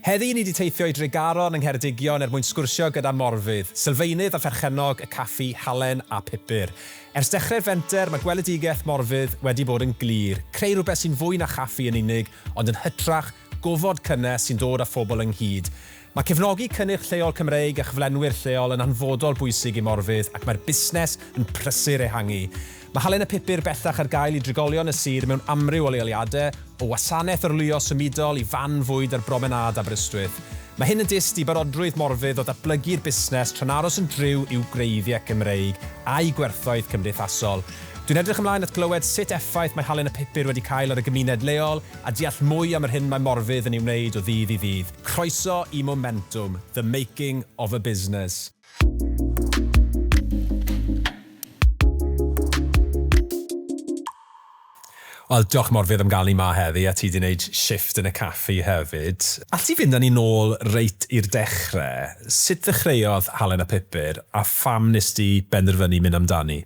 Heddi ni 'di teithio i Dregaron yng Ngheredigion er mwyn sgwrsio gyda Morfudd, sylfaenydd a pherchennog y caffi Halen a Pupur. Ers dechrau'r fenter, mae gweledigaeth Morfudd wedi bod yn glir, creu rhywbeth sy'n fwy na chaffi yn unig, ond yn hytrach, gofod cynnes sy'n dod â phobl ynghyd. Mae cefnogi cynnyrch lleol Cymreig a chyflenwyr lleol yn hanfodol bwysig i Morfudd ac mae'r busnes yn prysur ehangu. Mae Halen y Pupur bellach ar gael i drigolion y sir mewn amryw o leoliadau, o wasanaeth arlwyo symudol i fan fwyd ar bromenâd Aberystwyth. Mae hyn yn dyst i barodrwydd Morfudd o ddatblygu'r busnes tra'n aros yn driw i'w gwreiddiau Cymreig a'i gwerthoedd cymdeithasol. Dwi'n edrych ymlaen at glywed sut effaith mae Halen y Pupur wedi cael ar y gymuned leol a deall mwy am yr hyn mae Morfudd yn ei wneud o ddydd i ddydd. Croeso i Momentwm, the making of a business. Wel, diolch Morfudd am gael ni 'ma heddi, a ti 'di wneud shifft yn y caffi hefyd. Allet ti fynd â ni nôl reit i'r dechrau? Sut ddechreuodd Halen a Pupur, a pham wnest ti benderfynu mynd amdani?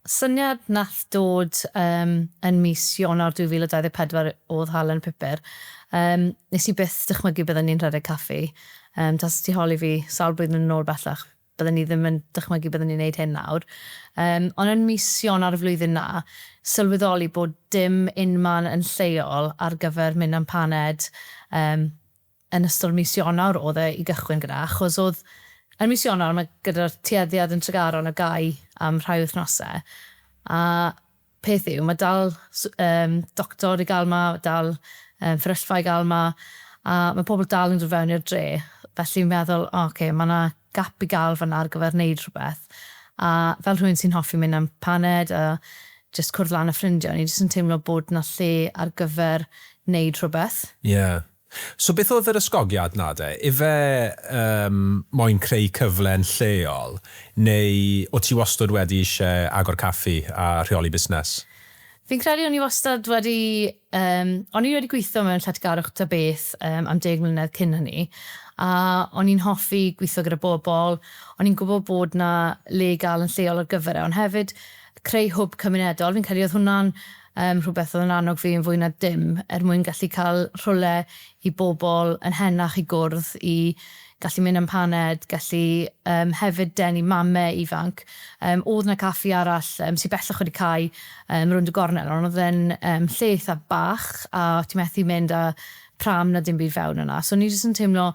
Syniad nath dod yym yn mis Ionawr 2024 o'dd Halen Pupur. Yym nes i byth dychmygu bydden ni'n rhedeg caffi. Yym tase ti holi fi sawl blwyddyn yn ôl bellach bydden i ddim yn dychmygu bydden ni'n neud hyn nawr. Yym ond yn mis Ionawr y flwyddyn 'na, sylweddoli bod dim unman yn lleol ar gyfer mynd am paned yym yn ystod mis Ionawr o'dd e i gychwyn gyda, achos o'dd yn mis Ionawr mae gyda'r tueddiad yn Tregaron o gau am rhai wythnose, a peth yw, mae dal yym doctor i gael 'ma, dal yym fferyllfa i gael 'ma, a mae pobl dal yn dod fewn i'r dre, felly fi'n meddwl, o ocê, ma' 'na gap i gael fan'na ar gyfer wneud rhywbeth. A fel rhywun sy'n hoffi mynd am paned a jyst cwrdd lan â ffrindiau, o'n i jyst yn teimlo bod 'na lle ar gyfer wneud rhywbeth. Ie. So beth oedd yr ysgogiad 'na de? Ife yym moyn creu cyfle yn lleol, neu o' ti wastod wedi isie agor caffi a rheoli busnes? Fi'n credu o'n i wastad wedi yym o'n i wedi gweithio mewn lletygarwch ta beth yym am deg mlynedd cyn hynny, a o'n i'n hoffi gweithio gyda bobl, o'n i'n gwybod bod 'na le i gael yn lleol ar gyfer e, ond hefyd creu hwb cymunedol, fi'n credu oedd hwnna'n yym rhywbeth oedd yn annog fi yn fwy na dim er mwyn gallu cael rhywle i bobl yn henach i gwrdd, i gallu mynd am paned, gallu yym hefyd denu mame ifanc. Yym oedd 'na caffi arall yym sy bellach wedi cau yym rownd y gornel ond oedd e'n yym lle eitha bach a ti methu mynd â pram na dim byd fewn yna. So o'n i jyst yn teimlo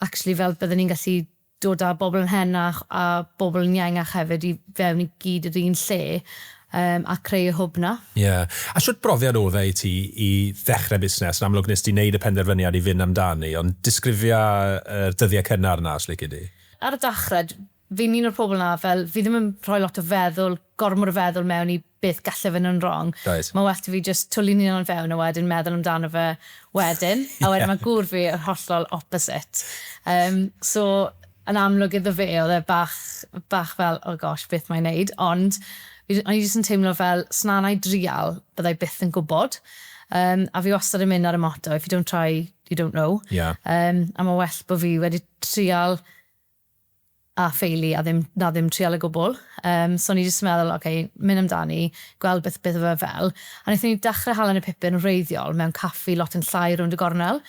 actually fel bydden ni'n gallu dod â bobl yn henach a bobl yn iengach hefyd i fewn i gyd yr un lle yym a creu y hwb 'na. Ie. A shwt brofiad oedd e i ti i ddechrau busnes? Yn amlwg nes di wneud y penderfyniad i fynd amdani, ond disgrifia yr dyddiau cynnar 'na os lici di. Ar y dechrau, fi'n un o'r pobl 'na fel, fi ddim yn rhoi lot o feddwl, gormod o feddwl mewn i beth galle fynd yn wrong. Reit. Mae well 'da fi jyst twlu'n hunan fewn a wedyn meddwl amdano fe wedyn. A wedyn mae gŵr fi yr hollol opposite. Yym so yn amlwg iddo fe oedd e bach bach fel oh gosh beth mae'n neud ond fi o'n i jyst yn teimlo fel 'sna 'na i drial byddai byth yn gwybod. Yym a fi wastad yn mynd ar y motto if you don't try you don't know. Ie. Yym a ma' well bo' fi wedi trial a ffeili a ddim, na ddim trial o gwbl. Yym, so o'n i jyst yn meddwl, ok, mynd amdani, gweld beth beth oedd e fel. A wnaethon ni dechrau Halen y Pupur yn wreiddiol mewn caffi lot yn llai rownd y gornel.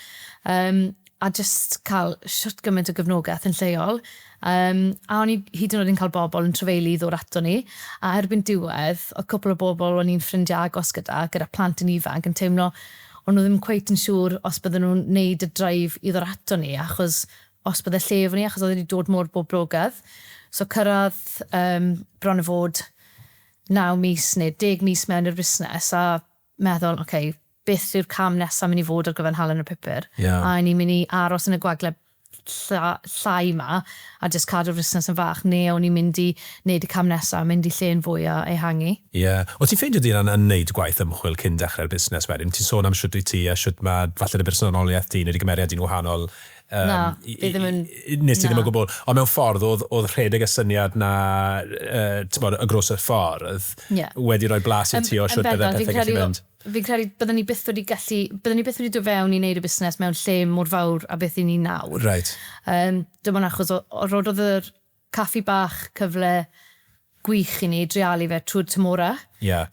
Yym, a jyst cael shwt gymaint o gefnogaeth yn lleol. Yym, a o'n i hyd yn oed yn cael bobl yn trafeili i ddod ato ni. A erbyn diwedd, oedd cwpl o bobl o'n i'n ffrindiau agos gyda, gyda plant yn ifanc, yn teimlo o'n nhw ddim cweit yn siŵr os bydden nhw'n wneud y drive i ddod ato ni, achos os bydde lle efo ni achos oedd e 'di dod mor boblogaidd. So cyrraedd yym bron a fod naw mis neu deg mis mewn i'r busnes a meddwl ok, beth yw'r cam nesa mynd i fod ar gyfer Halen y Pupur? Ie. A 'yn ni'n mynd i aros yn y gwagle lla- llai 'ma a jyst cadw'r fusnes yn fach neu o'n i'n mynd i neud y cam nesa a mynd i lle'n fwy a ehangu? Ie. O't ti'n ffeindio dy hunan yn neud gwaith ymchwil cyn dechrau'r busnes wedyn? Ti'n sôn am shwt wyt ti a shwt ma' falle dy bersonoliaeth di neu dy gymeriad di'n wahanol Yym, Na, fi ddim yn... Nes ti ddim o gwbl. Ond mewn ffordd, oedd, oedd rhedeg y syniad 'na, yy, timod, y groes y ffordd... Ie. ...wedi rhoi blas i ti o shwt bydde pethau'n gallu mynd. Fi'n credu bydden ni byth wedi gallu... Bydden ni byth wedi dod fewn i wneud y busnes mewn lle mor fawr â beth 'y ni nawr. Reit. Yym, dim ond achos o- o- rhododd yr caffi bach cyfle gwych i ni dreialu fe trwy'r tymhorau.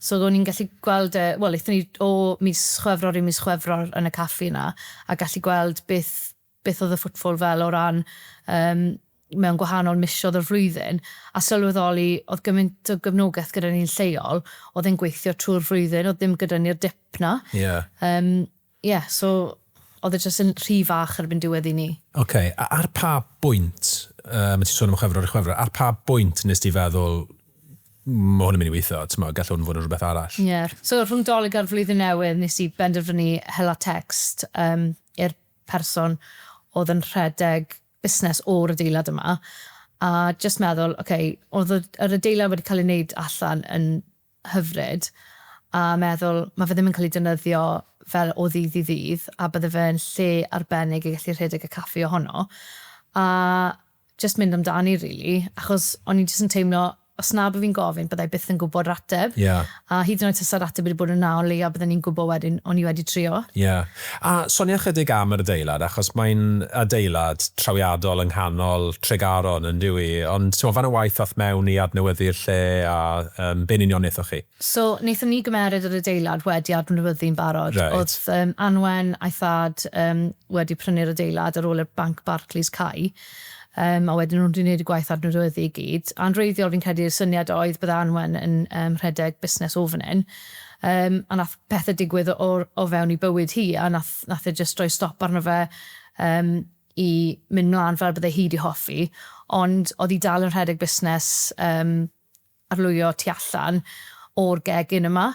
So o'n i'n gallu gweld e, wel, aethon ni o mis Chwefror i mis Chwefror yn y caffi 'na, a gallu gweld beth beth oedd y footfall fel o ran mewn gwahanol misoedd o'r flwyddyn, a sylweddoli oedd gymaint o gefnogaeth gyda ni'n lleol, oedd e'n gweithio trwy'r flwyddyn, oedd ddim gyda ni'r dip 'na. Ie, so oedd e jyst yn rhy fach erbyn diwedd i ni. Ok, a ar pa bwynt, yym ti'n sôn am Chwefror i Chwefror, ar pa bwynt nes di feddwl ma' hwn yn mynd i weithio, timod, gall hwn fod yn rhywbeth arall? Ie, so rhwng Dolig a'r Flwyddyn Newydd nes i benderfynu hela text yym i'r person oedd yn rhedeg busnes o'r adeilad yma, a jyst meddwl, ok, oedd yr adeilad wedi cael ei wneud allan yn hyfryd, a meddwl, ma' fe ddim yn cael ei defnyddio fel o ddydd i ddydd, a bydde fe'n lle arbennig i gallu rhedeg y caffi ohono. A jyst mynd amdani rili, achos o'n i jyst yn teimlo, os na bo' fi'n gofyn, bydda i byth yn gwybod yr ateb. A hyd yn oed tasa'r ateb wedi bod yn na, o leia bydden ni'n gwybod wedyn o'n i wedi trio. Ie. A sonia chydig am yr adeilad, achos mae'n adeilad trawiadol yng nghanol Tregaron, yn dyw i? Ond timod, faint o waith aeth mewn i adnewyddu'r lle a yym be yn union wnaethoch chi? So, wnaethon ni gymeryd yr adeilad wedi adnewyddu'n barod. Oedd Anwen a'i thad wedi prynu'r adeilad ar ôl i'r banc Barclays cau, a wedyn nhw 'di wneud y gwaith adnewyddu i gyd. A'n wreiddiol fi'n credu'r syniad oedd bydde Anwen yn rhedeg busnes o fan hyn. A nath pethe digwydd o o fewn ei bywyd hi a nath nath e jyst roi stop arno fe i mynd mlan fel bydde hi 'di hoffi. Ond oedd hi dal yn rhedeg busnes arlwyo tu allan o'r gegin yma.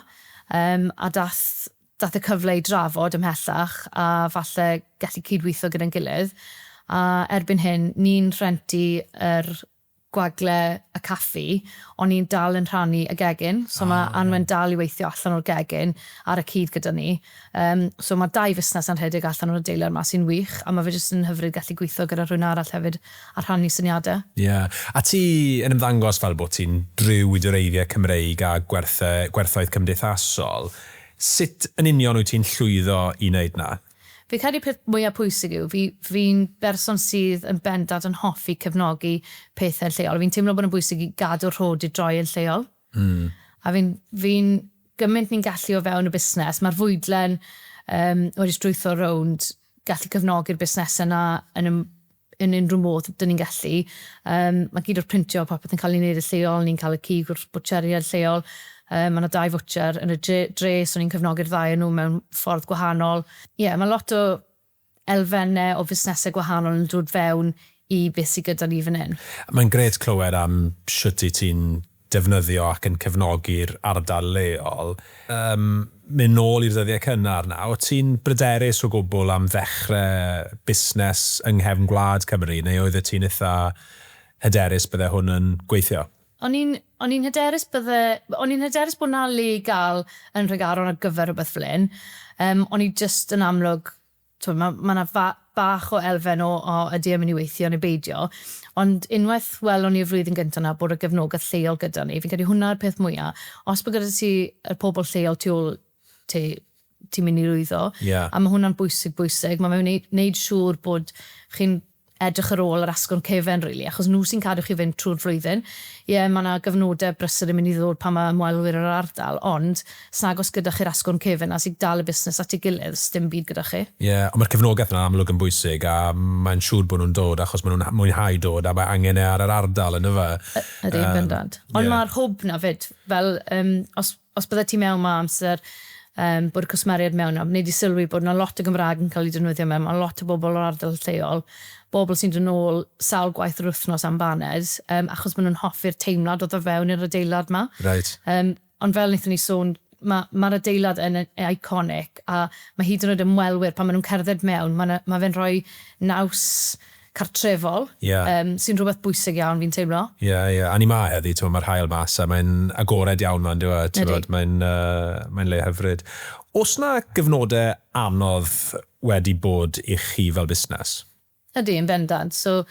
A dath dath y cyfle i drafod ymhellach a falle gallu cyd-weithio gyda'n gilydd. A erbyn hyn, ni'n rhentu yr gwagle y caffi, ond ni'n dal yn rhannu y gegin. So mae Anwen dal i weithio allan o'r gegin ar y cyd gyda ni. So mae dau fusnes yn rhedeg allan o'r adeilad 'ma sy'n wych, a mae fe jyst yn hyfryd gallu gweithio gyda rhywun arall hefyd a rhannu syniadau. Ie. A ti yn ymddangos fel bod ti'n driw i dy wreiddiau Cymreig a gwerthau, gwerthoedd cymdeithasol. Sut yn union wyt ti'n llwyddo i wneud 'na? Fi'n credu peth mwya pwysig yw, fi, fi'n berson sydd yn bendant yn hoffi cefnogi pethau lleol. Fi'n teimlo bod yn bwysig i gadw'r rhod i droi yn lleol. A fi'n, fi'n, gymaint ni'n gallu o fewn y busnes, mae'r fwydlen yym wedi strwytho rownd gallu cefnogi'r busnesau 'na yn y yn unrhyw modd 'dyn ni'n gallu. Yym mae gyd o'r printio a popeth yn cael ei wneud yn lleol, ni'n cael y cig o'r bwtsieriaid lleol. Yym mae 'na dau fwtsier yn y dre, so ni'n cefnogi'r ddau o nhw mewn ffordd gwahanol. Ie, mae lot o elfennau o fusnesau gwahanol yn dod fewn i beth sydd gyda ni fan hyn. Mae'n grêt clywed am shwt wyt ti'n defnyddio ac yn cefnogi'r ardal leol. Yym, mynd nôl i'r dyddiau cynnar nawr, o't ti'n bryderus o gwbl am ddechrau busnes yng nghefn gwlad Cymru, neu oeddet ti'n itha hyderus bydde hwn yn gweithio? O'n i'n, o'n i'n hyderus bydde, o'n i'n hyderus bod 'na le i gael yn Nhregaron ar gyfer rhywbeth fel hyn. Yym, o'n i jyst yn amlwg T'mod, ma' ma' 'na fa- bach o elfen o o ydy e'n mynd i weithio neu beidio, ond unwaith welon ni'r flwyddyn gynta 'na bod y gefnogaeth lleol gyda ni, fi'n credu hwnna yw'r peth mwya. Os bod gyda ti y pobl lleol tu ôl ti, ti'n mynd i lwyddo. A ma' hwnna'n bwysig, bwysig. Ma' fe'n wneud wneud siŵr bod chi'n edrych ar ôl yr asgwrn cefen rili, achos nhw sy'n cadw chi fynd trwy'r flwyddyn. Ie, mae 'na gyfnodau brysur yn mynd i ddod pan mae ymwelwyr yr ardal, ond snag os gyda chi'r asgwrn cefen 'na sy'n dal y busnes at ei gilydd, sdim byd gyda chi. Ie, ond mae'r cefnogaeth yna'n amlwg yn bwysig a mae'n siŵr bod nhw'n dod achos maen nhw'n mwynhau dod a mae angen e ar yr ardal yn dyfe? Ydy, yn bendant. Ond mae'r hwb 'na 'fyd, fel yym os Os byddet ti mewn 'ma amser yym bod y cwsmeriaid mewn 'na, wnei di sylwi bod 'na lot o Gymraeg yn cael ei defnyddio 'ma, ma' lot o bobl o'r ardal lleol, bobl sy'n dod nôl sawl gwaith yr wythnos am baned, yym achos ma' nhw'n hoffi'r teimlad o ddod fewn i'r adeilad 'ma. Yym ond fel wnaethon ni sôn, ma' ma'r adeilad yn iconic a ma' hyd yn oed ymwelwyr pan ma' nhw'n cerdded mewn, ma' 'na ma' fe'n rhoi naws cartrefol. Sy'n rhywbeth bwysig iawn fi'n teimlo. Ie, ie. A ni 'ma heddi, t'mod, ma'r haul mas a mae'n agored iawn 'ma yndyw e? Ydi. Mae'n mae'n le hyfryd. Oes 'na gyfnodau anodd wedi bod i chi fel busnes? Ydi, yn bendant. So,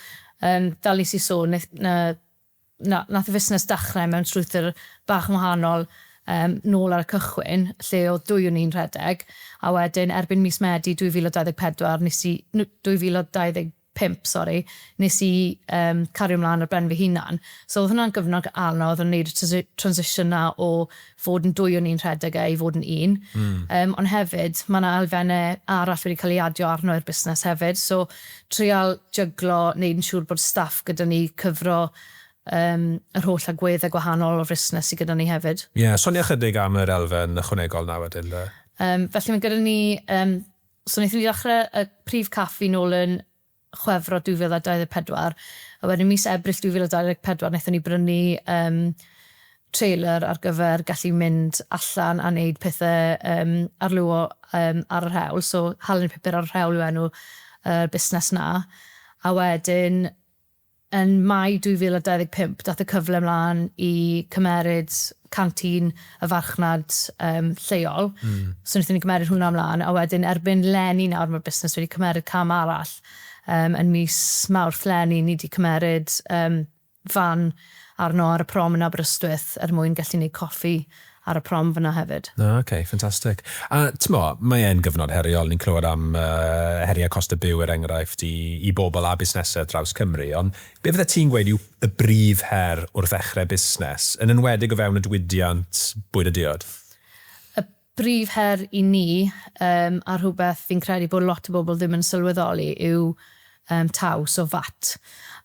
yym, fel nes i sôn, wnaeth 'na Na, nath y fusnes dachrau mewn strwythur bach yn wahanol yym nôl ar y cychwyn, lle o'dd dwy o ni'n rhedeg, a wedyn erbyn mis Medi 2024 nes i, no, 2023? 2025, sori, nes i cario mlaen ar ben fy hunan. So oedd hwnna'n gyfnod anodd yn neud y transition 'na o fod yn dwy o'n i'n rhedeg e i fod yn un. Ond hefyd, mae 'na elfennau arall wedi cael ei adio arno i'r busnes hefyd. So treial jyglo, neud yn siŵr bod staff gyda ni, cyfro yr holl agweddau gwahanol o'r fusnes sydd gyda ni hefyd. Ie, yeah, sonia chydig am yr elfen ychwanegol 'na wedyn, de. Felly mae gyda ni, so wnaethon ni ddechrau y prif caffi nôl yn Chwefror 2024, a wedyn mis Ebrill 2024 wnaethon ni brynu trailer ar gyfer gallu mynd allan a wneud pethau arlwyo ar yr hewl. So Halen Pupur ar yr Hewl yw enw y busnes 'na. A wedyn yn Mai 2025 dath y cyfle mlaen i cymeryd canteen y farchnad lleol. So wnaethon ni gymeryd hwnna mlaen, a wedyn erbyn 'leni nawr mae'r busnes wedi cymeryd cam arall. Yn mis Mawrth 'leni ni 'di cymeryd fan arno ar y prom yn Aberystwyth er mwyn gallu gwneud coffi ar y prom fyna hefyd. Ah, ok, ffantastig. A t'mo, mae e'n gyfnod heriol, ni'n clywed am heriau cost y byw er enghraifft i bobl a busnesau draws Cymru, ond be fyddet ti'n gweud yw y brif her wrth ddechrau busnes, yn enwedig o fewn y diwydiant bwyd a diod? Y brif her i ni, a rhywbeth fi'n credu bod lot o bobl ddim yn sylweddoli, yw taw, so VAT.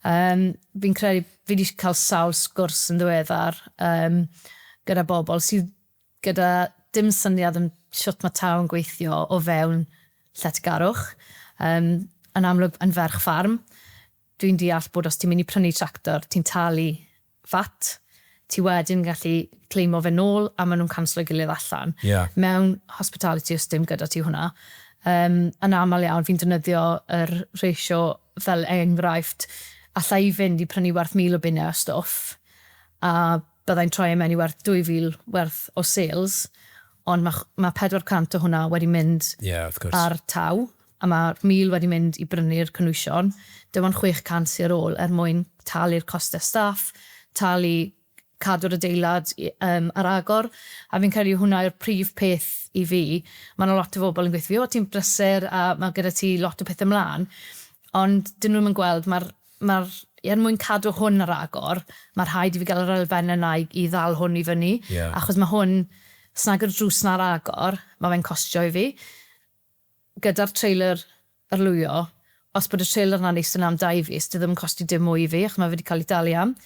Fi'n credu, fi 'di cael sawl sgwrs yn ddiweddar gyda bobl sydd gyda dim syniad am shwt mae taw yn gweithio o fewn lletygarwch. Yn amlwg, yn ferch ffarm, dwi'n deall bod os ti'n mynd i prynu tractor, ti'n talu VAT, ti wedyn yn gallu claimo fe nôl a maen nhw'n canslo ei gilydd allan. Mewn hospitality os dim gyda ti hwnna. Yn aml iawn fi'n defnyddio yr ratio fel enghraifft, alla i fynd i prynu werth £1,000 o stwff a byddai'n troi e mewn i werth 2,000 werth o sales, ond ma' 400 o hwnna wedi mynd ar taw. A mae'r 1,000 wedi mynd i brynu'r cynhwysion, dim ond 600 sy ar ôl er mwyn talu'r costau staff, talu cadw'r adeilad ar agor, a fi'n credu hwnna yw'r prif peth i fi. Mae 'na lot o bobl yn gweud 'tho fi, 'o ti'n brysur a mae gyda ti lot o pethau mlaen', ond 'dyn nhw ddim yn gweld mae'r mae'r er mwyn cadw hwn ar agor, mae rhaid i fi gael yr elfennau 'na i ddal hwn i fyny, achos mae hwn, os nag yw'r drws 'na ar agor, mae fe'n costio i fi. Gyda'r trailer arlwyo, os bod y trailer 'na'n eistedd 'na am 2 fis, dyw e ddim yn costi dim mwy i fi, achos ma' fe 'di cael ei dalu am.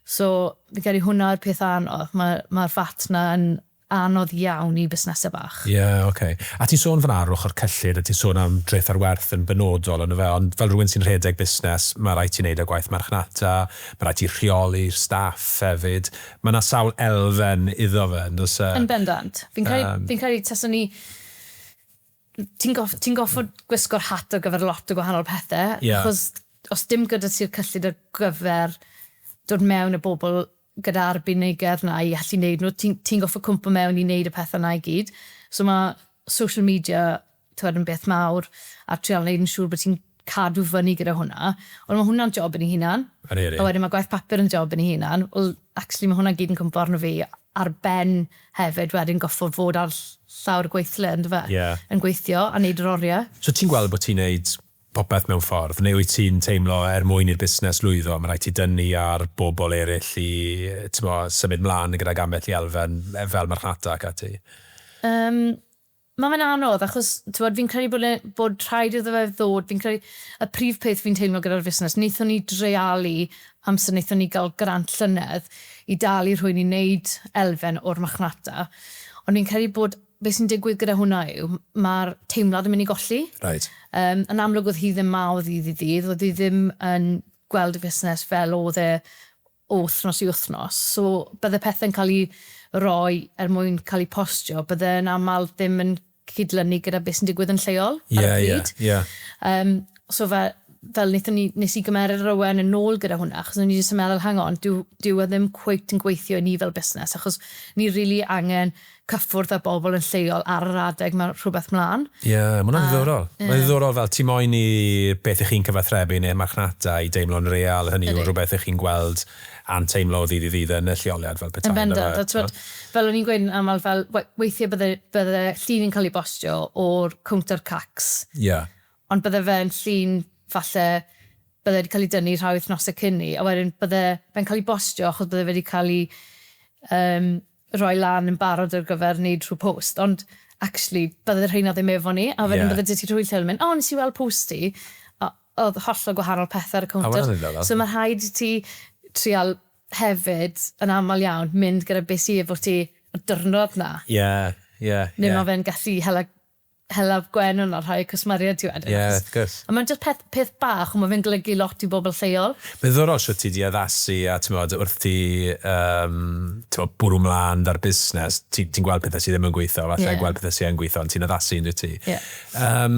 So, fi'n credu hwnna yw'r peth anodd. Mae'r VAT 'na yn anodd iawn i busnesau bach. Ie, ok. A ti'n sôn fan'na ar ochr cyllid, a ti'n sôn am dreth ar werth yn benodol, on'd yfe, ond fel rhywun sy'n rhedeg busnes, mae rhaid ti wneud y gwaith marchnata, mae rhaid ti rheoli'r staff hefyd. Mae 'na sawl elfen iddo fe, yn does e? Yn bendant. Fi'n credu, fi'n credu taswn i ti'n goffod gwisgo'r hat ar gyfer lot o gwahanol pethau. Achos os dim gyda ti'r cyllid ar gyfer dod mewn y bobl gyda arbenigedd 'na i allu neud nhw, ti'n goffod cwmpo mewn i neud y pethau 'na i gyd. So mae social media, t'wod, yn beth mawr, a trial neud yn siŵr bod ti'n cadw fyny gyda hwnna. Ond mae hwnna'n job yn ei hunan. Ydy. A wedyn mae gwaith papur yn job yn ei hunan. Wel, actually mae hwnna gyd yn cwmpo arno fi ar ben hefyd wedyn goffod fod ar llawr y gweithle, yndyfe? Yn gweithio a neud yr oriau. So ti'n gweld bod ti'n neud popeth mewn ffordd, neu wyt ti'n teimlo er mwyn i'r busnes lwyddo, mae rhaid ti dynnu ar bobl eraill i, t'mo, symud mlaen gydag ambell i elfen fel marchnata ac ati? Mae fe'n anodd achos, t'mod, fi'n credu bod rhaid iddo fe ddod, fi'n credu, y prif peth fi'n teimlo gyda'r fusnes, wnaethon ni dreialu amser wnaethon ni gael grant llynedd i dalu rhywun i wneud elfen o'r marchnata, ond fi'n credu bod beth sy'n digwydd gyda hwnna yw mae'r teimlad yn mynd i golli. Yn amlwg oedd hi ddim 'ma o ddydd i ddydd, oedd hi ddim yn gweld y fusnes fel oedd e o wythnos i wythnos, so bydde pethe'n cael eu roi er mwyn cael eu postio, bydde yn aml ddim yn cydlynu gyda beth sy'n digwydd yn lleol ar y pryd. So fel wnaethon ni, nes i gymeryd yr awen yn ôl gyda hwnna, achos o'n i jyst yn meddwl, hang on, dyw e ddim cweit yn gweithio i ni fel busnes, achos ni rili angen cyffwrdd â bobl yn lleol ar yr adeg mae rhywbeth mlaen. Ie, yeah, mae hwnna'n ddiddorol. Mae'n ddiddorol fel ti moyn i beth ych chi'n cyfathrebu neu marchnata i deimlo'n real, hynny yw rhywbeth ych chi'n gweld a'n teimlo o ddydd i ddydd yn y lleoliad fel petai. Yn bendant, a t'mod, fel o'n i'n gweud yn aml, fel weithiau bydde llun yn cael ei bostio o'r cownter cacs. Ond bydde fe'n llun falle bydde wedi cael ei dynnu rhai wythnosau cyn 'ny, a wedyn bydde fe'n cael ei bostio achos bydde fe wedi cael ei um, rhoi lan yn barod ar gyfer wneud trwy post, ond actually bydde rheina ddim efo ni, a wedyn bydde 'da ti rhywun lleol yn mynd, "O, nes i weld post ti," a oedd hollol gwahanol pethau ar y cownter. So mae rhaid i ti trial hefyd, yn aml iawn, mynd gyda beth sydd efo ti y diwrnod 'na. Neu mae fe'n gallu hela hela gwenyn ar rhai cwsmeriaid ti wedyn. Ie, wrth gwrs. A mae'n jyst peth, peth bach, ond mae fe'n golygu lot i bobl lleol. Mae'n ddiddorol shwt ti 'di addasu a timod, wrth ti yym timod, bwrw mlân 'da'r busnes, ti ti'n gweld pethau sydd ddim yn gweithio, falle gweld pethau sydd yn gweithio, ond ti'n addasu yn dwyt ti? Ie. Yym,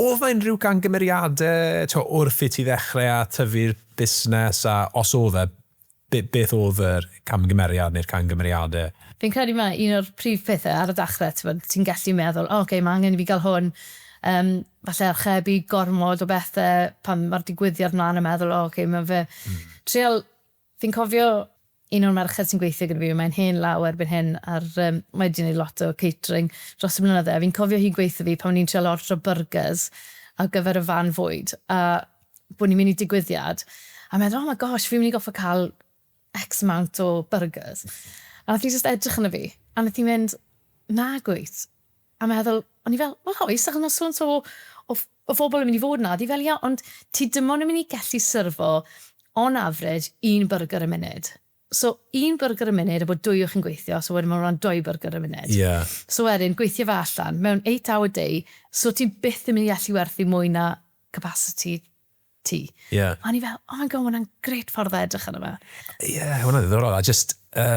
oedd 'na unrhyw gamgymeriadau, timod, wrth i ti ddechrau a tyfu'r busnes, a os oedd e, Be, beth oedd yr camgymeriad neu'r camgymeriadau? Fi'n credu mai un o'r prif pethau ar y dechrau, t'mod, ti'n gallu meddwl, o ok, mae angen i fi gael hwn, yym, falle archebu gormod o bethau pan mae'r digwyddiad mlaen a meddwl, o ok, mae fe... Trial, fi'n cofio un o'r merched sy'n gweithio gyda fi, mae'n hen law erbyn hyn, a'r, yym, mae 'di wneud lot o catering dros y blynydde, a fi'n cofio hi'n gweutho fi pan o'n i'n trial ordro byrgers ar gyfer y fan fwyd, a bod ni'n mynd i digwyddiad, a meddwl, oh my gosh, fi'n mynd i gorfod cael X amount o burgers. A nath hi jyst edrych arno fi, a nath hi mynd, nag wyt. A meddwl, o'n i fel, wel oes, achos mae so and so o, o phobl yn mynd i fod 'na. O'dd hi fel, ie, ond ti dim ond yn mynd i gallu syrfo, on average, un byrgyr y munud. So, un byrgyr y munud, a bod dwy o chi'n gweithio, so wedyn mae hwnna'n dou byrgyr y munud. Ie. So wedyn, gweithio fe allan, mewn eight hour day, so ti byth yn mynd i allu werthu mwy na capacity ti. Ie. A o'n i fel, oh my god, ma' hwnna'n grêt ffordd o edrych arno fe. Ie, hwnna'n ddiddorol, a jyst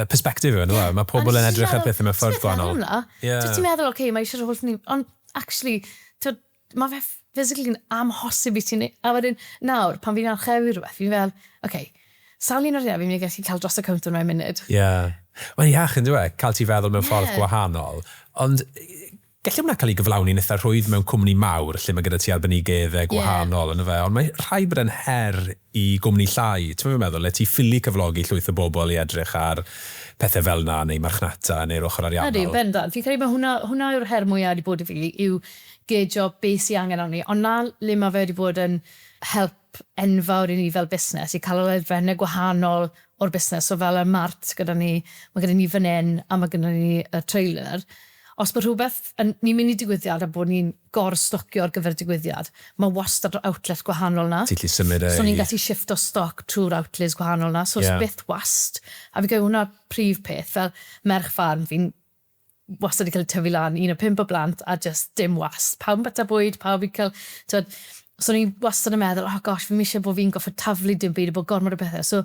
perspective yw e, yndyw e? Mae pobl yn edrych ar pethau mewn ffordd gwahanol. Ie. Ti'n meddwl, ocê, mae eisiau'r holl ni, ond actually, t'wod, mae fe physically yn amhosib i ti neu-... A wedyn, nawr, pan fi'n archebu rhywbeth, fi'n fel, ok, sawl un o'r rheina fi'n mynd i gallu cael dros y cownter mewn munud? Ie. Mae'n iach, yn dyw e, cael ti feddwl mewn ffordd gwahanol. Ond gallai hwnna cael ei gyflawni'n eitha rhwydd mewn cwmni mawr lle mae gyda ti arbenigeddau gwahanol, yndyfe? Ond mae rhaid bod e'n her i gwmni llai, ti'n gwybod be fi'n meddwl, le ti ffili cyflogi llwyth o bobl i edrych ar pethau fel 'na, neu marchnata, neu'r ochr ariannol. Ydy, bendant. Fi'n credu mae hwnna, hwnna yw'r her mwya wedi bod i fi, yw geidio be sy angen arni. Ond 'na le ma' fe wedi bod yn help enfawr i ni fel busnes, i cael yr elfennau gwahanol o'r busnes. So fel y mart gyda ni, ma' gyda ni fan hyn a ma' gyda ni y trailer. Os ma' rhywbeth yn, ni'n mynd i digwyddiad a bod ni'n gor-stocio ar gyfer y digwyddiad, ma' wastad outlet gwahanol 'na. Ti'n gallu symud e i... So ni'n gallu shifto stoc trwy'r outlets gwahanol 'na, so yeah. byth wast. A fi'n credu hwnna'r prif peth, fel merch ffarm, fi'n wastad 'di cael tyfu lan, un o pump o blant, a just dim wast. Pawb yn byta bwyd, pawb i cael, t'wod, so o'n i wastad yn meddwl, oh gosh, fi'm isie bod fi'n gorfod taflu dim byd a bod gormod o bethe. So,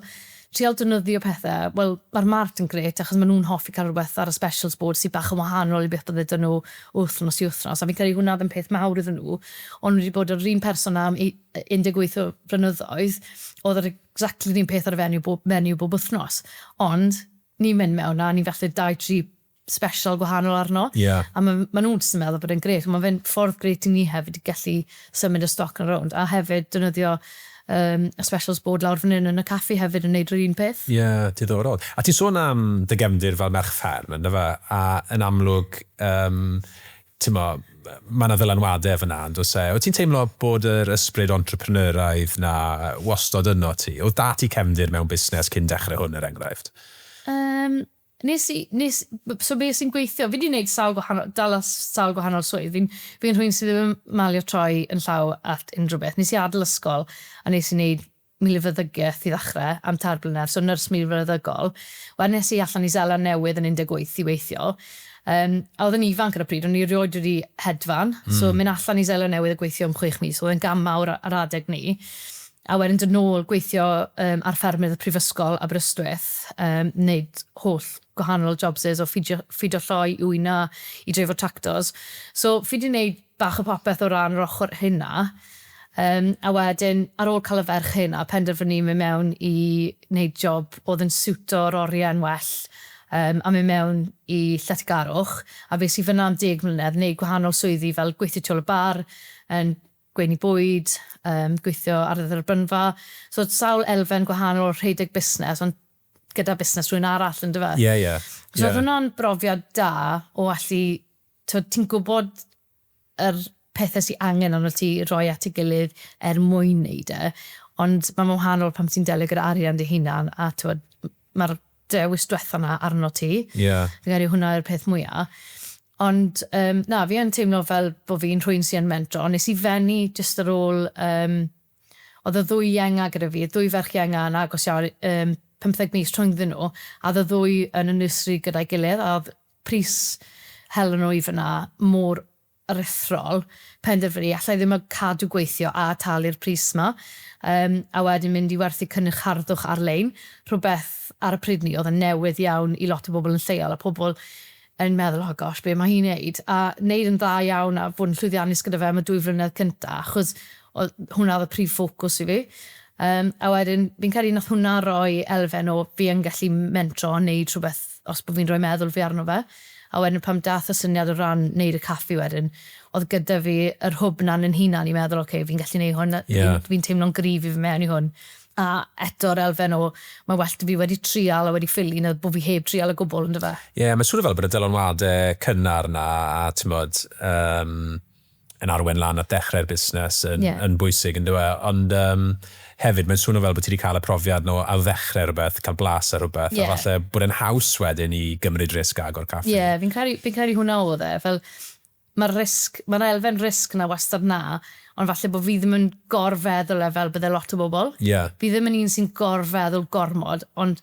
trial defnyddio pethe, wel, ma'r mart yn grêt achos ma' nhw'n hoffi cael rhywbeth ar y specials board sydd bach yn wahanol i beth bydde 'da nhw wythnos i wythnos, a fi'n credu hwnna oedd yn peth mawr iddyn nhw, o'n nhw wedi bod yr un person 'na am 18 o flynyddoedd, oedd yr exactly yr un peth ar y fenyw bob, menu bob wythnos, ond ni'n mynd mewn a ni'n falle dau, tri special gwahanol arno. Ie. A ma' ma' nhw'n jyst yn meddwl bod e'n grêt. Ond ma' fe'n ffordd grêt i ni hefyd i gallu symud y stoc yn rownd. A hefyd defnyddio yym y specials board lawr fan hyn yn y caffi hefyd yn neud yr un peth. Ie, diddorol. A ti'n sôn am dy gefndir fel merch fferm, yndyfe? A yn amlwg, yym, timod, ma' 'na ddylanwadau fan'na, yn does e? Wyt ti'n teimlo bod yr ysbryd entrepreneuraidd 'na wastod yno ti? Oedd 'da ti cefndir mewn busnes cyn dechrau hwn, er enghraifft? Yym, Nes i, nes, so be sy'n gweithio, fi 'di wneud sawl gwahanol, dala sawl gwahanol swydd, fi'n fi'n rhywun sydd ddim yn malio troi yn llaw at unrhyw beth. Nes i adael ysgol a nes i wneud milfeddygaeth i ddechrau am tair blynedd, so nyrs milfeddygol. Wedyn es i allan i Seland Newydd yn 18 i weithio. Yym, a oedd yn ifanc ar y pryd, o'n i erioed wedi hedfan, so mynd allan i Seland Newydd a gweithio am 6 mis, oedd e'n gam mawr ar adeg 'ny. A wedyn dod nôl, gweithio yym ar ffermydd y Prifysgol Aberystwyth, yym wneud holl gwahanol jobsys o ffidio ffido lloi i wyna i dreifo tractors. So fi 'di wneud bach o popeth o ran yr ochr hynna. Yym a wedyn ar ôl cael y ferch hynna, penderfynu mynd mewn i wneud job oedd yn siwto'r oriau'n well yym a mynd mewn i lletygarwch. A fues i fan'na am deg mlynedd, wneud gwahanol swyddi fel gweithio tu ôl y bar, yn gweini bwyd, yym gweithio ar y dderbynfa. So sawl elfen gwahanol o rhedeg busnes, ond gyda busnes rhywun arall yndyfe? Ie, ie. So oedd hwnna'n brofiad da o allu, t'wod, ti'n gwybod yr pethau sy'n angen arno ti roi at ei gilydd er mwyn wneud e, ond mae'n wahanol pan ti'n delio gyda arian dy hunan a t'wod, mae'r dewis diwetha 'na arno ti. Fi'n credu hwnna yw'r peth mwya. Ond na, fi yn teimlo fel bod fi'n rhywun sy'n mentro, ond nes i fennu jyst ar ôl, oedd y ddwy ienga gyda fi, y ddwy ferch ienga yn agos iawn, 15 mis rhyngddyn nhw, a oedd y ddwy yn y nursery gyda'i gilydd, a oedd pris hel nhw i fyna mor aruthrol, penderfynu alla i ddim cadw gweithio a talu'r pris 'ma, a wedyn mynd i werthu cynnyrch harddwch ar-lein, rhywbeth ar y pryd 'ny oedd yn newydd iawn i lot o bobl yn lleol, a pobl yn meddwl, "oh gosh, be mae hi'n neud?" A neud yn dda iawn a fod yn llwyddiannus gyda fe am y 2 flynedd cynta, achos oedd hwnna oedd y prif ffocws i fi. A wedyn fi'n credu nath hwnna roi elfen o fi yn gallu mentro a neud rhywbeth os bod fi'n rhoi meddwl fi arno fe. A wedyn pan dath y syniad o ran neud y caffi wedyn, oedd gyda fi yr hwb 'na yn hunan i meddwl, "okay, fi'n gallu neud hwn, fi'n teimlo'n gryf i fy mewn i hwn." A eto'r elfen o, mae well fi wedi trial a wedi ffili na bod fi heb trial o gwbl, yndyfe? Ie, yeah, mae'n swnio fel bod y dylanwadau cynnar 'na a ti'n yn arwain lan at dechrau'r busnes yn bwysig, yn dyw e? Ond hefyd, mae'n swnio fel bod ti wedi cael y profiad nhw a ddechrau rhywbeth, cael blas ar rhywbeth, a falle bod e'n haws wedyn i gymryd risg agor caffi. Ie, yeah, fi'n credu hwnna oedd e. Fel, mae'r risg, mae'r elfen risg na wastad na, ond falle bod fi ddim yn gorfeddwl e fel bydde lot o bobl. Fi ddim yn un sy'n gorfeddwl gormod, ond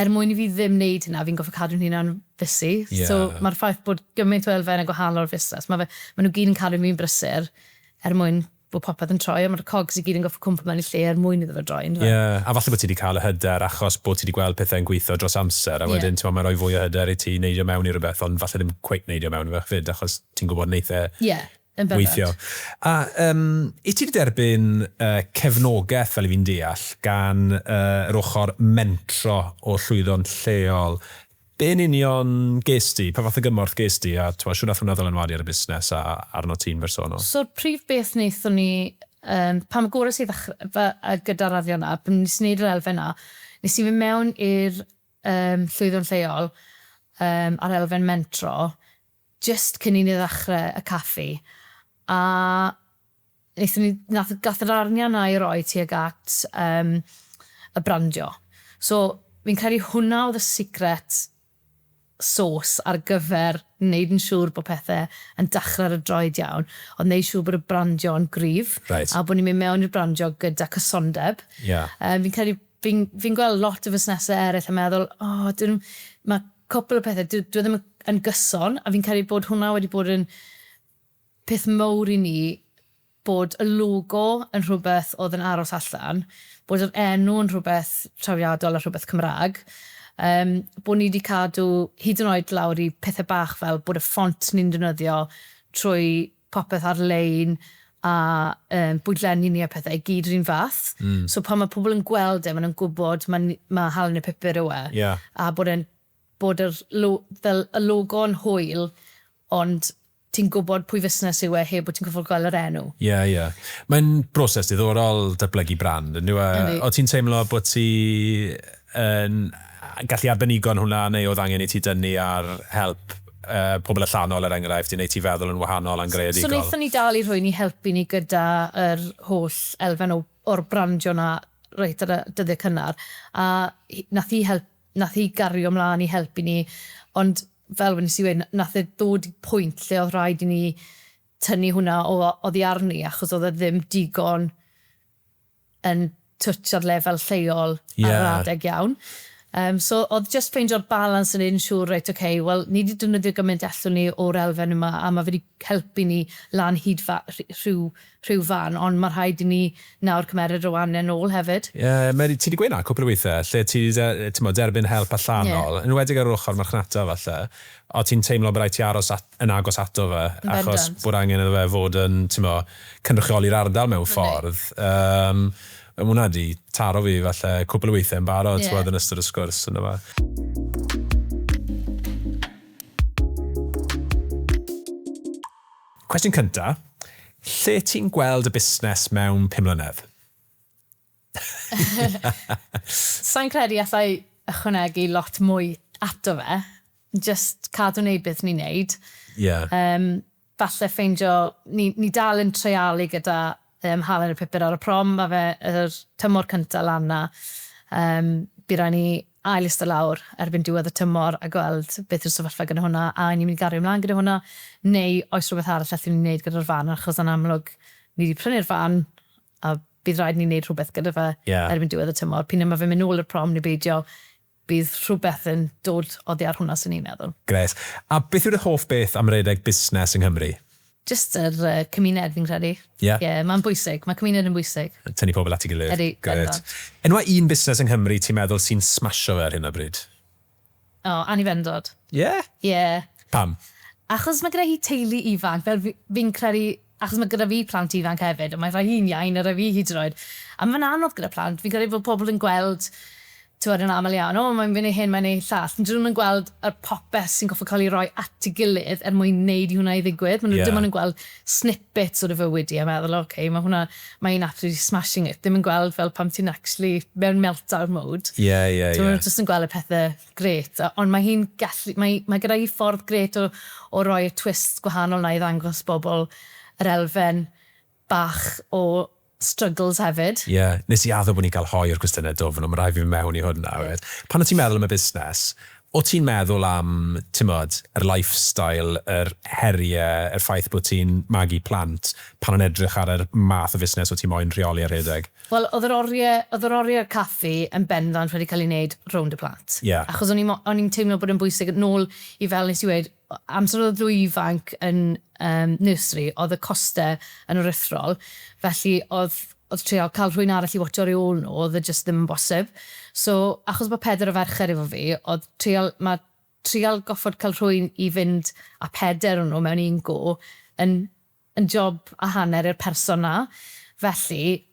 er mwyn i fi ddim wneud hynna, fi'n gorfod cadw'n hunan busy. So mae'r ffaith bod gymaint o elfennau gwahanol o'r fusnes, mae nhw gyd yn cadw fi'n brysur er mwyn bod popeth yn troi, a mae'r cogs i gyd yn gorfod cwmpo mewn i lle er mwyn iddo fe droi. Ie, yeah, a falle bod ti wedi cael y hyder achos bod ti wedi gweld pethau'n gweithio dros amser, a wedyn yeah, mae'n rhoi fwy o hyder i ti neidio mewn i rhywbeth, ond falle ddim cweit neidio mewn i fe 'fyd, achos ti'n gwybod neith e weithio. A i ti wedi derbyn cefnogaeth, fel i fi'n deall, gan yr ochr mentro o Llwyddo'n Lleol. Be yn union ges ti? Pa fath o gymorth ges ti? A t'mo, siwr nath hwnna ddylanwadu ar y busnes a arno ti'n bersonol? So'r prif beth wnaethon ni, pan gores i ddechrau gyda'r arian 'na, pan nes i wneud yr elfen 'na, nes i fynd mewn i'r Llwyddo'n Lleol a'r elfen mentro, just cyn i ni ddechrau y caffi. A wnaethon ni, gath yr arian 'na i roi tuag at y brandio. So, fi'n credu hwnna oedd y secret sauce ar gyfer wneud yn siŵr bod pethau yn dechrau ar y droed iawn, ond wneud siŵr bod y brandio yn gryf. A bod ni'n mynd mewn i'r brandio gyda cysondeb. Fi'n credu, fi'n gweld lot o fusnesau eraill yn meddwl, oh, dyn, mae cwpl o pethau, dwi ddim yn gyson, a fi'n credu bod hwnna wedi bod yn peth mawr i ni, bod y logo yn rhywbeth oedd yn aros allan, bod yr enw yn rhywbeth trawiadol a rhywbeth Cymraeg, bod ni wedi cadw hyd yn oed lawr i pethau bach fel bod y ffont ni'n defnyddio trwy popeth ar-lein a bwydlenni ni a pethau i gyd yr un fath. So pan mae pobl yn gweld e, maen nhw'n gwybod mae Halen a Pupur yw e. A bod, en, bod yr, fel y logo yn hwyl, ond ti'n gwybod pwy fusnes yw e heb bod ti'n gorfod gweld yr enw. Ie, ie. Mae'n broses diddorol datblygu brand, yn dyw e? O ti'n teimlo bod ti yn gallu arbenigo yn hwnna, neu oedd angen i ti dynnu ar help pobl allanol, er enghraifft, i wneud ti feddwl yn wahanol a'n greadigol? So wnaethon ni dal i rhywun i helpu ni gyda yr holl elfen o'r brandio na reit ar y dyddiau cynnar. A nath hi gario mlaen i helpu ni, ond fel nes i weud, nath e ddod i pwynt lle oedd rhaid i ni tynnu hwnna oddi arni, achos oedd e ddim digon yn twtsio'r lefel lleol ar yr adeg iawn. So oedd just ffeindio'r balans yn un siŵr, reit, okay, okay, wel, ni wedi defnyddio gymaint allwn ni o'r elfen yma, a mae wedi helpu ni lan hyd rhyw fan, ond mae rhaid i ni nawr cymeryd rwan yn ôl hefyd. Ie, yeah, ti wedi gweud na cwpl o weithiau, lle ti wedi derbyn help allanol, yn enwedig ar yr ochr marchnata falle, o ti'n teimlo bod rhaid ti aros yn agos ato fe, achos bod angen iddo fe fod yn, ti'n mo, cynrychioli'r ardal mewn ffordd. Mae hwnna wedi taro fi falle cwpl o weithiau yn barod, yeah, yn ystod y sgwrs yna fe. Cwestiwn cynta, lle ti'n gweld y busnes mewn 5 mlynedd? Sa'n credu allai ychwanegu lot mwy ato fe. Just cadw wneud beth ni'n neud. falle ffeindio, ni dal yn treialu gyda Halen y Pupur ar y prom, mae fe yr tymor cyntaf lan 'na. Bydd rhaid ni ail ista lawr erbyn diwedd y tymor a gweld beth yw'r sefyllfa gyda hwnna, a ni'n mynd i gario ymlaen gyda hwnna, neu oes rhywbeth arall allwn ni wneud gyda'r fan, achos yn amlwg ni wedi prynu'r fan a bydd rhaid ni wneud rhywbeth gyda fe erbyn diwedd y tymor. P'un ai mae fe'n mynd nôl i'r prom neu beidio, bydd rhywbeth yn dod oddi ar hwnna, 'swn i'n meddwl. Grêt. A beth yw dy hoff beth am redeg busnes yng Nghymru? Jyst yr cymuned fi'n credu. Ie? Ie, mae'n bwysig. Mae cymuned yn bwysig. Tynnu pobl at ei gilydd. Ydy, Grêt. bendant. Enwa un busnes yng Nghymru ti'n meddwl sy'n smasho fe ar hyn o bryd? O, Anifendod. Ie? Ie. Pam? Achos mae gyda hi teulu ifanc, fel fi'n credu, achos mae gyda fi plant ifanc hefyd, ond mae rhai hi'n iau na rhai fi hyd yn oed. A mae'n anodd gyda plant, fi'n credu bod pobl yn gweld, t'wod, yn aml iawn, "O, mae'n mynd i hyn, mae'n neud llall." Ond dyn nhw'm yn gweld y popeth sy'n gorfod cael ei roi at ei gilydd er mwyn neud i hwnna i ddigwydd. Maen nhw dim ond yn gweld snippets o'r fywyd i a meddwl, "OK, mae hwnna, mae hi'n absolutely smashing it." Ddim yn gweld fel pan ti'n actually mewn meltdown mode. Ie, ie, ie. Maen nhw jyst yn gweld y pethau grêt. Ond mae hi'n gallu, mae gyda hi ffordd grêt o roi y twist gwahanol 'na i ddangos bobl yr elfen bach o struggles hefyd. Ie, nes i addo bod ni'n cael hoe o'r cwestiynau dwfn, ond mae rhaid fi fynd mewn i hwn nawr. Pan o ti'n meddwl am y busnes, o ti'n meddwl am, ti'mod, yr lifestyle, yr heriau, yr ffaith bod ti'n magu plant, pan o'n edrych ar yr math o fusnes o ti'n moyn rheoli a rhedeg? Wel, oedd yr oriau caffi yn bendant wedi cael ei wneud rownd y plant. Achos o'n i'n teimlo bod yn bwysig nôl i fel nes i weud, amser oedd ddwy ifanc yn nursery, oedd y costau yn aruthrol. Felly oedd trio cael rhywun arall i watcho ar ôl nhw, oedd e just ddim yn bosib. So, achos bod peder o ferched efo fi, oedd trial, mae trial goffod cael rhywun i fynd a peder o nhw mewn un go yn job a hanner i'r person na. Felly,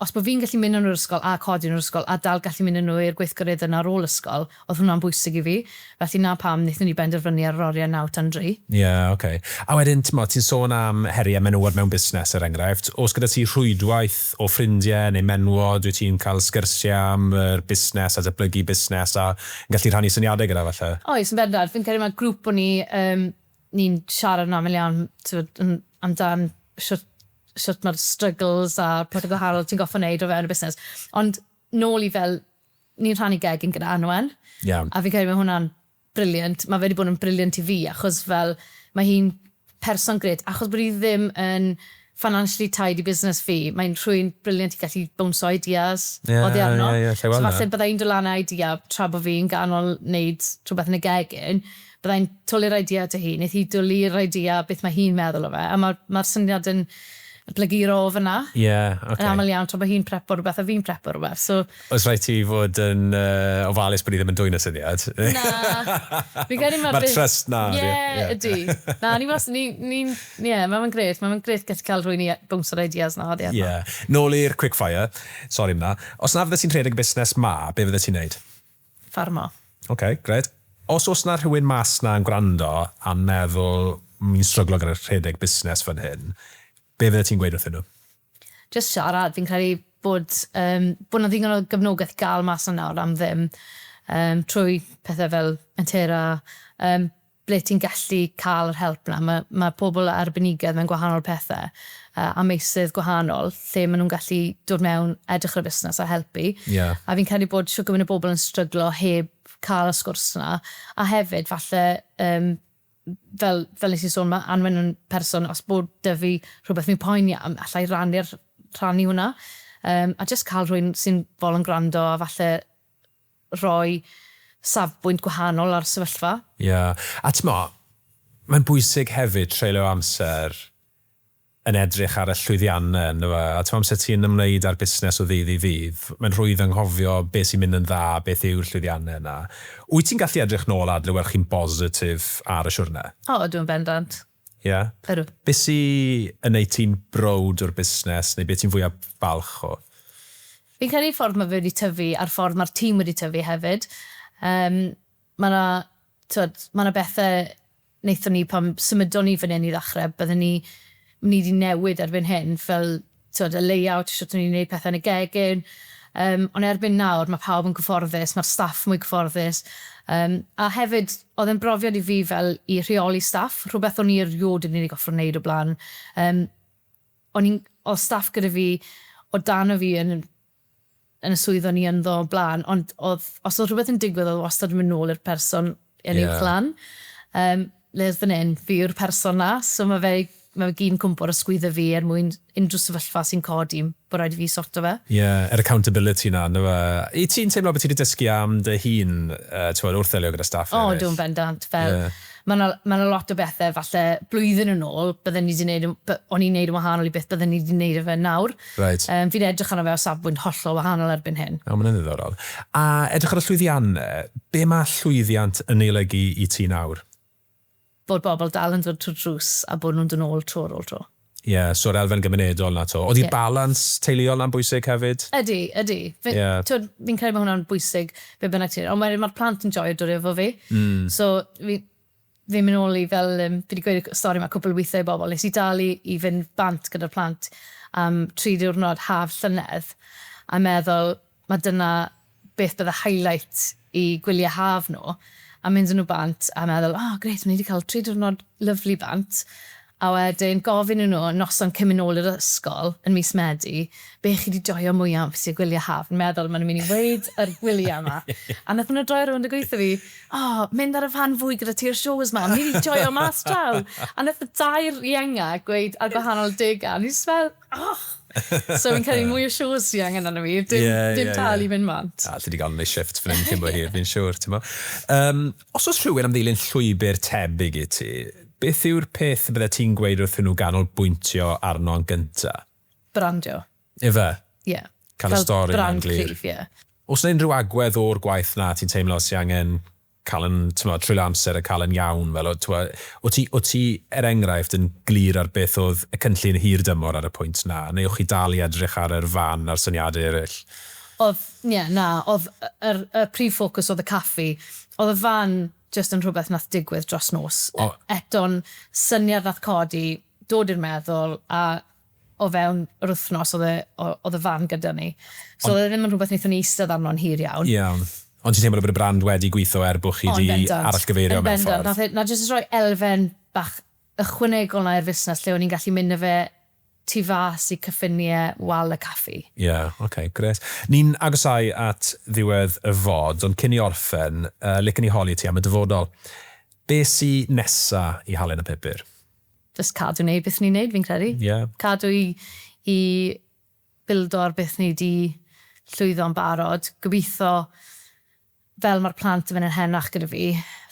os bod fi'n gallu mynd nhw'r ysgol a codi nhw'r ysgol a dal gallu mynd nhw i'r gweithgaredd yna ar ôl ysgol, oedd hwnna'n bwysig i fi. Felly na pam wnaethon ni benderfynu ar yr oriau 9 tan 3. Ie, yeah, oce. Okay. A wedyn, ti'n ti'n sôn am heriau menywod mewn busnes, er enghraifft. Oes gyda ti rhwydwaith o ffrindiau neu menywod, wyt ti'n cael sgyrsiau am yr busnes a datblygu busnes a yn gallu rhannu syniadau gyda falle? Oes, yn bendant. Fi'n credu mae grŵp o ni, ni'n siarad yn aml iawn, t'wod, amdan shwt mae'r struggles a pethau gwahanol ti'n goffo wneud o fewn y busnes. Ond nôl i fel, ni'n rhannu gegin gyda Anwen. A fi'n credu mae hwnna'n brilliant. Mae fe wedi bod yn brilliant i fi, achos fel, mae hi'n person grêt. Achos bod hi ddim yn financially tied i busnes fi, mae'n rhywun brilliant i gallu bounce ideas oddi arno. Ie, ie, lle So weld 'na. Falle bydda i'n dod lan â idea tra bod fi'n ganol wneud rhywbeth yn y gegin, bydda i'n twlu'r idea 'da hi, wneith hi dwlu'r idea beth mae hi'n meddwl o fe, a mae'r syniad yn blaguro o fyna. Ie, oce. Yn aml iawn, tra bod hi'n prepo rhywbeth a fi'n prepo rhywbeth. So, Oes rhaid ti fod yn ofalus bod hi ddim yn dwyn y syniad? Na. Fi'n credu Mae'r trust na. Ie, ydy. Na, ni was, ni, ie, mae'n grêt. Mae'n grêt gallu cael rhywun i bounce ideas na. Oddi arno. Ie. Nôl i'r quickfire. Sorry am na. Os na fydde ti'n rhedeg y busnes ma, be fydde ti'n neud? Ffarmo. Oce, okay, grêt. Os oes na rhywun mas na yn gwrando a'n meddwl, "Mi'n stryglo gyda rhedeg busnes fan hyn," be fydde ti'n gweud wrthyn nhw? Just siarad, fi'n credu bod 'na ddigon o gefnogaeth i gael mas yna nawr am ddim, trwy pethau fel Mentera, ble ti'n gallu cael yr help na. Mae pobl arbenigedd mewn gwahanol pethau a meysydd gwahanol lle maen nhw'n gallu dod mewn, edrych ar y busnes a helpu. A fi'n credu bod shwt gymaint o bobl yn stryglo heb cael y sgwrs na. A hefyd, falle, fel nes i sôn, mae Anwen yn person, os bod 'da fi rhywbeth fi'n poeni am, allai rhannu hwnna. A just cael rhywun sy'n fodlon gwrando a falle rhoi safbwynt gwahanol ar sefyllfa. Ie. Yeah. A ti'n mo, mae'n bwysig hefyd treulio amser yn edrych ar y llwyddiannau, ynddo fe? A ti'n amser ti'n ymwneud â'r busnes o ddydd i ddydd, mae'n rhwydd anghofio beth sy'n mynd yn dda, beth yw'r llwyddiannau yna. Wyt ti'n gallu edrych nôl a adlewyrchu'n bositif ar y siwrne? O, dwi'n bendant. Ie? Yeah? Ydw. Beth sy'n yn neud ti'n browd o'r busnes, neu beth ti'n fwyaf balch o? Fi'n credu ffordd mae fe wedi tyfu a'r ffordd mae'r tîm wedi tyfu hefyd. Mae yna, t'wod, ma' 'na bethau wnaethon ni pan symudon ni fan hyn i ddechrau, byddwn ni wedi newid erbyn hyn, fel, t'wod, y layout, sut o'n ni'n gwneud pethau yn y gegin. Um, ond erbyn nawr, mae pawb yn gyfforddus, mae'r staff mwy gyfforddus. Um, a hefyd, oedd e'n brofiad i fi fel i rheoli staff, rhywbeth o'n i erioed yn ei goffo wneud o blaen. Um, o'n i'n, oedd staff gyda fi o dan o fi yn, yn y swydd o'n i ynddo o blaen, ond oedd, os oedd rhywbeth yn digwydd, oedd wastad yn mynd nôl i'r person yn uwch lan. Um, le oedd fan hyn, fi yw'r person na, so mae fe, mae fe gyn cwmpo ar ysgwyddo fi er mwyn unrhyw sefyllfa sy'n codi, bod rhaid i fi sorto fe. Ie, yeah, yr accountability na, ynddo fe. I ti'n teimlo bod ti wedi dysgu am dy hun, t'wod, wrth ddelio gyda staff eraill? O, dwi'n bendant. Fel, yeah. Mae yna ma lot o bethau, falle blwyddyn yn ôl, bydden ni wedi gwneud, o'n i'n gwneud yn wahanol i beth bydden ni wedi gwneud e fe nawr. Right. Fi'n edrych arno fe o safbwynt hollol wahanol erbyn hyn. O, mae'n ddiddorol. A edrych ar y llwyddiannau, be mae llwyddiant yn ei olygu i ti nawr? Bod bobl dal yn dod trwy'r drws a bod nhw'n dod nôl tro ar ôl tro. Ie, yeah, so'r elfen gymunedol na to. Oedd i'r balans teuluol na'n bwysig hefyd? Ydy, ydy. Fi, yeah. Fi'n credu bod hwnna'n bwysig, be bynnag ti'n. Ond mae'r ma plant yn joio dod efo fi. So, fi'n mynd nôl i fel, fi wedi gweud y stori yma cwpl o weithiau i bobl, nes i dal i fynd bant gyda'r plant am 3 diwrnod haf llynedd, a meddwl, mae dyna beth bydde highlight i gwyliau haf nhw, a mynd nhw bant a meddwl, "Oh, grêt, ni wedi cael 3 diwrnod lyfli bant." A wedyn gofyn i nhw noson cyn mynd nôl i'r ysgol yn mis Medi, "Be chi wedi joio mwyaf am sy'n gwyliau haf?" Yn meddwl, maen nhw'n mynd i weud yr gwyliau yma. A nath nhw droi rownd a gweithio fi, "Oh, mynd ar y fan fwy gyda ti'r shows ma, ni wedi joio mas draw." A nath y dair ienga gweud ar gwahanol degau, a ni jyst fel, "Oh!" So fi'n cael mwy o shows sy angen arno fi, dim, dim tal i fynd mant. A allu di gael yn ei shift fan hyn cyn bo hir, fi'n siŵr, ti'n mo. Os oes rhywun am ddilyn llwybr tebyg i ti, beth yw'r peth y bydde ti'n gweud wrthyn nhw ganolbwyntio arno yn gynta? Brandio. Ife? Ie. Yeah. Cael y stori yna'n brand glir. Cryf, ie. Oes 'na unrhyw agwedd o'r gwaith na ti'n teimlo sy'n angen cael yn, ti'n mo, trwy'r amser a cael yn iawn, fel, o ti, er enghraifft, yn glir ar beth oedd y cynllun hir dymor ar y pwynt na, neu o'ch chi dal i edrych ar yr fan a'r syniadau eraill? Oedd, ie, yeah, na, oedd y prif ffocws oedd y caffi. Oedd y fan just yn rhywbeth nath digwydd dros nos. Eto'n syniad nath codi, dod i'r meddwl, a o fewn yr wythnos oedd y fan gyda ni. So oedd e ddim yn rhywbeth wnaethon ni eistedd arno'n hir iawn. Iawn. Ond ti'n teimlo bod y brand wedi gweithio er bod chi O, yn wedi bendant. arallgyfeirio Yn mewn bendant. ffordd? Nath e, na jyst rhoi elfen bach ychwanegol na i'r fusnes lle o'n i'n gallu mynd â fe tu fas i cyffiniau wal y caffi. Ie, yeah, oce, okay, grêt. Ni'n agosau at ddiwedd y fod, ond cyn i orffen, licen i holi ti am y dyfodol. Be sy nesa i Halen a Pupur? Just cadw wneud beth ni'n neud, fi'n credu. Cadw i bildo ar beth ni wedi llwyddo'n barod. Gobeithio, fel mae'r plant yn mynd yn henach gyda fi,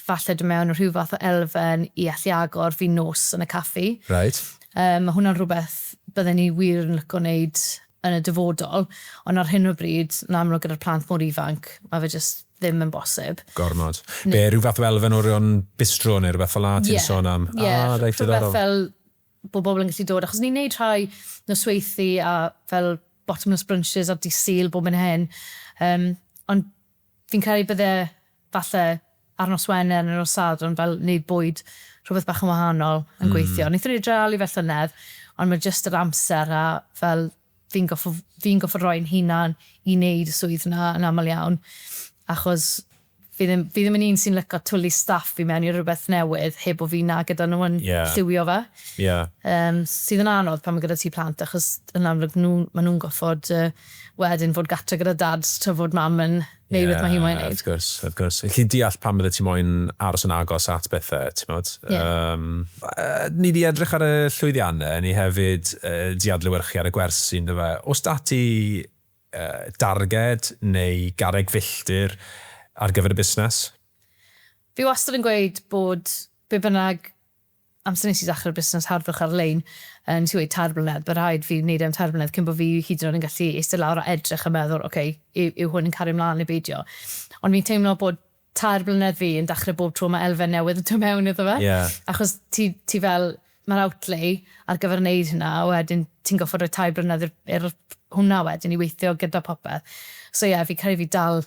falle dod mewn rhyw fath o elfen i allu agor fi nos yn y caffi. Mae hwnna'n rhywbeth bydden ni wir yn licio wneud yn y dyfodol, ond ar hyn o bryd, yn amlwg gyda'r plant mor ifanc, mae fe just ddim yn bosib. Gormod. Be, rhyw fath o elfen o'r un bistro neu rhywbeth fel 'na ti'n sôn am? Ie, Ah, reit, rhywbeth diddorol. fel bod bobl yn gallu dod, achos ni'n neud rhai nosweithi a fel bottomless brunches ar dydd Sul bob yn hyn. Ond fi'n credu bydde falle ar nos Wener neu nos Sadwrn fel wneud bwyd rhywbeth bach yn wahanol yn gweithio. Wnaethon ni dreialu fe llynedd, ond mae jyst yr amser a fel fi'n goffo roi'n hunan i wneud y swydd na yn aml iawn. Achos fi ddim yn un sy'n licio twlu staff fi mewn i rhywbeth newydd heb o fi na gyda nhw yn lliwio fe. Sydd yn anodd pan mae gyda ti plant, achos yn amlwg nhw, maen nhw'n goffod wedyn fod gatre gyda dad tra fod mam yn neud beth mae hi moyn neud. Wrth gwrs, wrth gwrs. Felly deall pam bydde ti moyn aros yn agos at bethau, ti'n modd? Ie. Ni di edrych ar y llwyddiannau, ni hefyd di adlewyrchu ar y gwersi, ynddo fe. Oes 'da ti darged neu garreg filltir ar gyfer y busnes? Fi wastad yn gweud bod be bynnag amser nes i ddechrau'r busnes harddwch ar-lein, yn ti weud 3 blynedd, bod rhaid fi wneud e am 3 blynedd cyn bod fi hyd yn oed yn gallu eistedd lawr a edrych a meddwl, oce, okay, yw hwn yn cario ymlaen neu beidio? Ond fi'n teimlo bod 3 blynedd fi yn dechrau bob tro mae elfen newydd yn dod mewn iddo fe. Achos ti fel, mae'r outlay ar gyfer wneud hynna, a wedyn ti'n goffod rhoi 3 blynedd i'r hwnna wedyn i weithio gyda popeth. So ie, yeah, fi credu fi dal,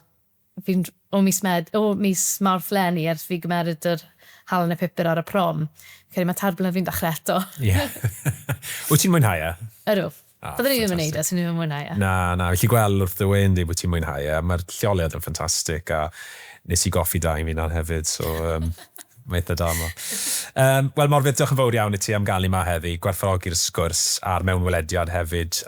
fi'n, o mis Mawrth leni ers fi gymeryd yr Halen a Pupur ar y prom. Credu mae 3 blynedd fi'n dechrau eto. Ie. Wyt ti'n mwynhau e? Ydw. Ah, Byddwn i ddim yn neud e, swn i ddim yn mwynhau e. Na, na, felly gweld wrth dy wên di bod ti'n mwynhau e. Mae'r lleoliad yn ffantastig a nes i goffi da i fi hunan hefyd, so mae eitha da yma. Wel, Morfydd, diolch yn fawr iawn i ti am gael ni 'ma heddi. Gwerthfawrogi'r sgwrs a'r mewnwelediad hefyd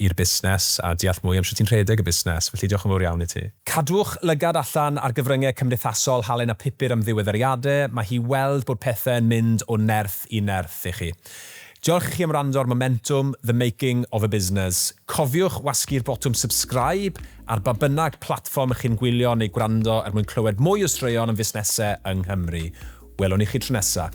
i'r busnes a deall mwy am sut ti'n rhedeg y busnes. Felly diolch yn fawr iawn i ti. Cadwch lygad allan ar gyfryngau cymdeithasol Halen a Pupur am ddiweddariadau. Mae hi weld bod pethau'n mynd o nerth i nerth i chi. Diolch i chi am wrando ar Momentum, The Making of a Business. Cofiwch wasgu'r botwm subscribe ar ba bynnag platfform ych chi'n gwylio neu gwrando er mwyn clywed mwy o straeon am fusnesau yng Nghymru. Welwn ni chi tro nesa.